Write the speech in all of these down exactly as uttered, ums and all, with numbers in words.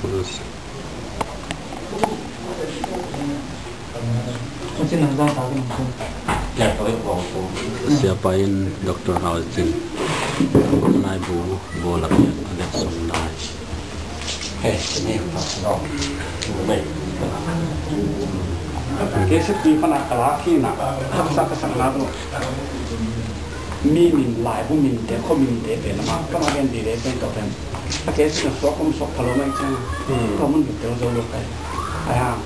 Siapa in Doctor Hau Cin, laibu bawl a piang a leh sung lai. Hei, ni, ni. Kei sik pi pana ka lak hi na, haksa ka sak na tu. Mi min, laibu min te, khuamin te pen, ama, ka ma gen di le pen to pen. A kei sik na suak om suak pha lo mai ciang. Hmm. Ka mun te zo lo kai. Ai ha.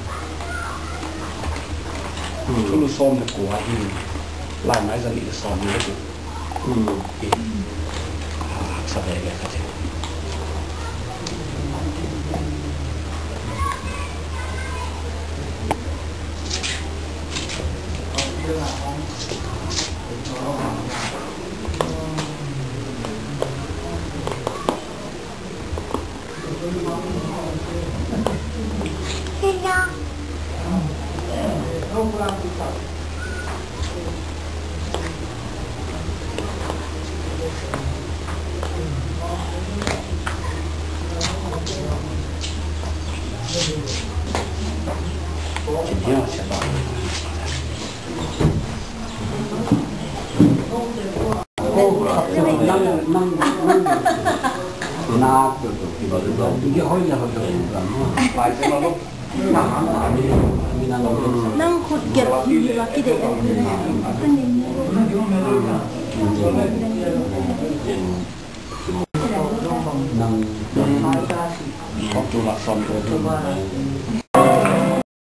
Hmm. Thulu sawm le kua hi. Lai mai zan i sawm le kua. Hmm. Sa ve ve ka te. Nang khut gelh hi va kideih. Nang